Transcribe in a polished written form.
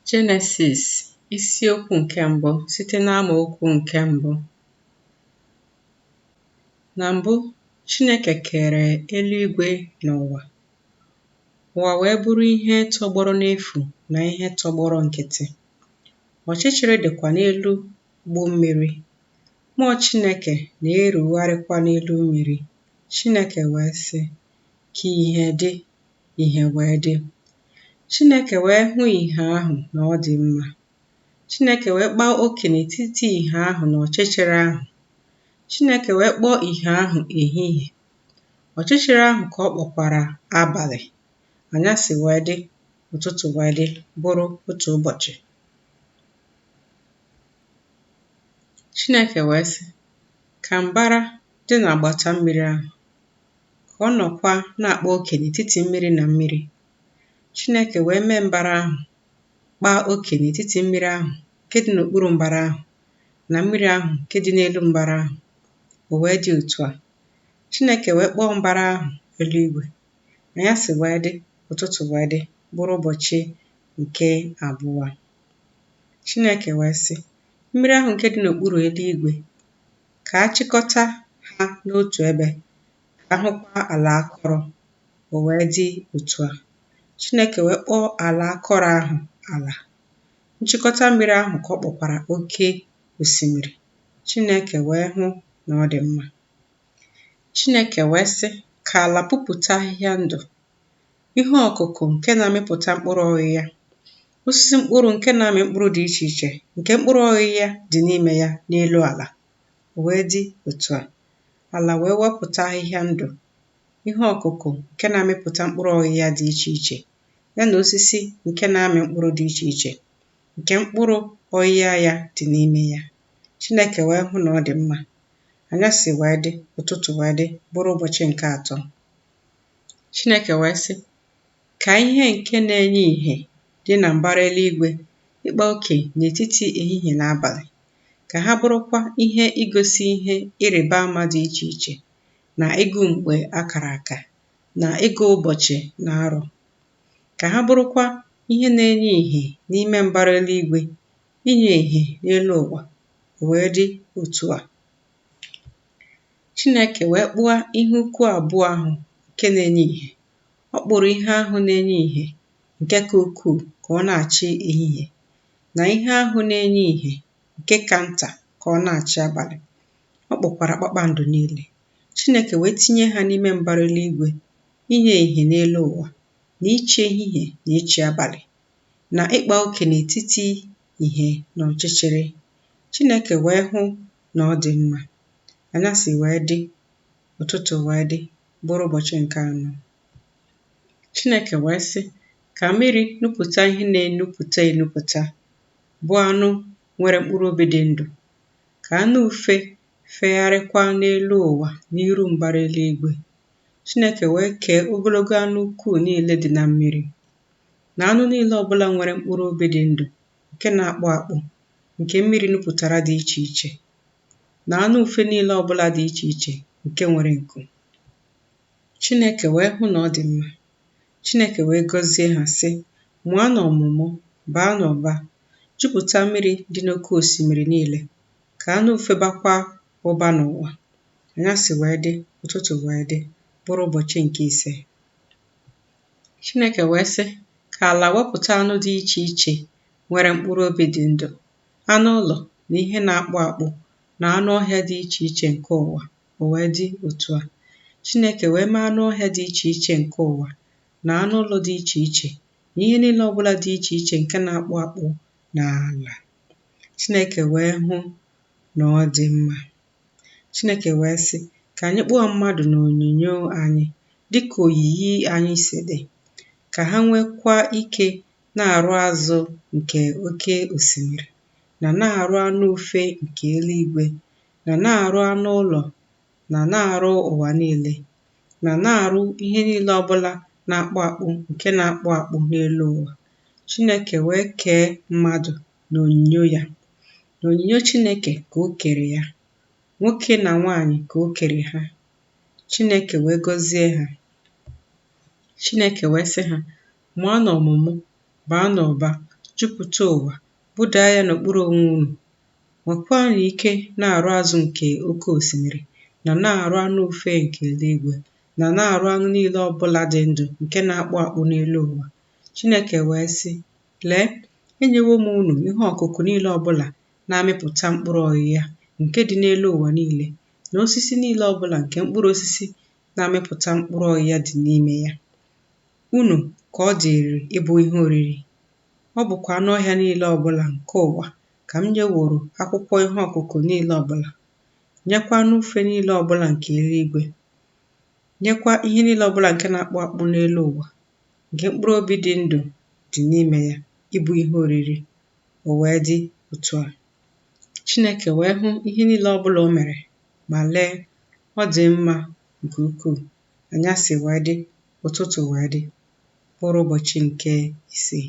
Jenesis isiokwu nke mbụ site n'amaokwu nke mbụ. Na mbụ Chineke kere eluigwe na ụwa. Ụwa wee bụrụ ihe tọgbọrọ n'efu na ihe tọgbọrọ nkịtị. Ọchịchịrị dịkwa n'elu ogbu mmiri. Mmụọ Chineke na-erugharịkwa n'elu mmiri. Chineke wee sị, Ka ìhè dị, ìhè wee dị. Chineke wee hụ ìhè ahụ na ọ dị mma. Chineke wee kpaa oke n'etiti ìhè ahụ na ọchịchịrị ahụ. Chineke wee kpọọ ìhè ahụ ehihie. Ọchịchịrị ahụ ka ọ kpọkwara abalị. Anyasị wee dị, ụtụtụ wee dị, bụrụ otu ụbọchị. Chineke wee sị, Ka mbara dị n'agbata mmiri ahụ, ka ọ nọkwa na-akpa oke n'etiti mmiri na mmiri. Chineke wee mee mbara ahụ kpaa oke n'etiti mmiri ahụ nke dị n'okpuru mbara ahụ na mmiri ahụ nke dị n'elu mbara ahụ. O wee dị otu a. Chineke wee kpọọ mbara ahụ eluigwe. Anyasị wee dị, ụtụtụ wee dị, bụrụ ụbọchị nke abụọ. Chineke wee sị, Mmiri ahụ nke dị n'okpuru eluigwe, ka a chịkọta ha n'otu ebe, ka a hụkwa ala akọrọ. O wee dị otu a. Chineke wee kpọọ ala akọrọ ahụ ala. Nchịkọta mmiri ahụ ka ọ kpọkwara oke osimiri. Chineke wee hụ na ọ dị mma. Chineke wee sị, Ka ala pupụta ahịhịa ndụ, ihe ọkụkụ nke na-amịpụta mkpụrụ ọghịgha, osisi mkpụrụ nke na-amị mkpụrụ dị iche iche, nke mkpụrụ ọghịgha dị n'ime ya n'elu ala. O wee dị otu a. Ala wee wepụta ahịhịa ndụ, ihe ọkụkụ nke na-amịpụta mkpụrụ ọghịgha dị iche iche, ya na osisi nke na-amị mkpụrụ dị iche iche, nke mkpụrụ ọghịgha ya dị n'ime ya. Chineke wee hụ na ọ dị mma. Anyasị wee dị, ụtụtụ wee dị, bụrụ ụbọchị nke atọ. Chineke wee sị, Ka ihe nke na-enye ìhè dị na mbara eluigwe ịkpa oke n'etiti ehihie na abalị, ka ha bụrụkwa ihe igosi ihe ịrịba ama dị iche iche, na ịgụ mgbe a kara aka, na ịgụ ụbọchị na arọ. Ka ha bụrụkwa ihe na-enye ìhè n'ime mbara eluigwe, inye ìhè n'elu ụwa. O wee dị otu a. Chineke wee kpụọ ihe ukwu abụọ ahụ nke na-enye ìhè. Ọ kpụrụ ihe ahụ na-enye ìhè nke ka ukwuu ka ọ na-achị ehihie, na ihe ahụ na-enye ìhè nke ka nta ka ọ na-achị abalị. Ọ kpụkwara kpakpando niile. Chineke wee tinye ha n'ime mbara eluigwe inye ìhè n'elu ụwa, na ịchị ehihie na ịchị abalị, na ịkpa oke n'etiti ìhè na ọchịchịrị. Chineke wee hụ na ọ dị mma. Anyasị wee dị, ụtụtụ wee dị, bụrụ ụbọchị nke anọ. Chineke wee sị, Ka mmiri nupụta ihe na-enupụta enupụta, bụ anụ nwere mkpụrụ obi dị ndụ, ka anụ ufe fegharịkwa n'elu ụwa n'iru mbara eluigwe. Chineke wee kee ogologo anụ ukwuu niile dị na mmiri, na anụ niile ọbụla nwere mkpụrụ obi dị ndụ nke na-akpụ akpụ, nke mmiri nupụtara dị iche iche, na anụ ufe niile ọbụla dị iche iche nke nwere nku. Chineke wee hụ na ọ dị mma. Chineke wee gọzie ha, sị, Mụanụ ọmụmụ, baanụ ụba, jupụta mmiri dị n'oke osimiri niile, ka anụ ufe baakwa ụba n'ụwa. Anyasị wee dị, ụtụtụ wee dị, bụrụ ụbọchị nke ise. Chineke wee sị, Ka ala wepụta anụ dị iche iche nwere mkpụrụ obi dị ndụ, anụ ụlọ na ihe na-akpụ akpụ na anụ ọhịa dị iche iche nke ụwa. O wee dị otu a. Chineke wee mee anụ ọhịa dị iche iche nke ụwa na anụ ụlọ dị iche iche na ihe niile ọbụla dị iche iche nke na-akpụ akpụ n'ala. Chineke wee hụ na ọ dị mma. Chineke wee sị, Ka anyị kpụọ mmadụ n'onyinyo anyị, dị ka oyiyi anyị si dị, ka ha nweekwa ike na-arụ azụ nke oke osimiri, na na-arụ anụ ufe nke eluigwe, na na-arụ anụ ụlọ, na na-arụ ụwa niile, na na-arụ ihe niile ọbụla na-akpụ akpụ nke na-akpụ akpụ n'elu ụwa. Chineke wee kee mmadụ n'onyinyo ya. N'onyinyo Chineke ka o kere ya. Nwoke na nwaanyị ka o kere ha. Chineke wee gọzie ha. Chineke wee sị ha, Mụanụ ọmụmụ, baanụ ụba, Jupụta ụwa, budaa ya n'okpuru onwe unu. Nwekwanụ ike n'arụ azụ nke oke osimiri, na n'arụ anụ ufe nke eluigwe, na n'arụ anụ niile ọ bụla dị ndụ nke na-akpụ akpụ n'elu ụwa. Chineke wee sị, Lee, enyewo m unu ihe ọkụkụ niile ọ bụla na-amịpụta mkpụrụ ọghịgha nke dị n'elu ụwa niile, na osisi niile ọ bụla nke mkpụrụ osisi na-amịpụta mkpụrụ ọghịgha dị n'ime ya. Unu ka ọ dịịrị ịbụ ihe oriri. Ọ bụkwa anụ ọhịa niile ọ bụla nke ụwa ka m nyeworo akwụkwọ ihe ọkụkụ niile ọ bụla, nyekwa anụ ufe niile ọ bụla nke eluigwe, nyekwa ihe niile ọ bụla nke na-akpụ akpụ n'elu ụwa, nke mkpụrụ obi dị ndụ dị n'ime ya, ịbụ ihe oriri. O wee dị otu a. Chineke wee hụ ihe niile ọ bụla o mere, ma lee, ọ dị mma nke ukwuu. Anyasị wee dị, ụtụtụ wee dị, bụrụ ụbọchị nke isii.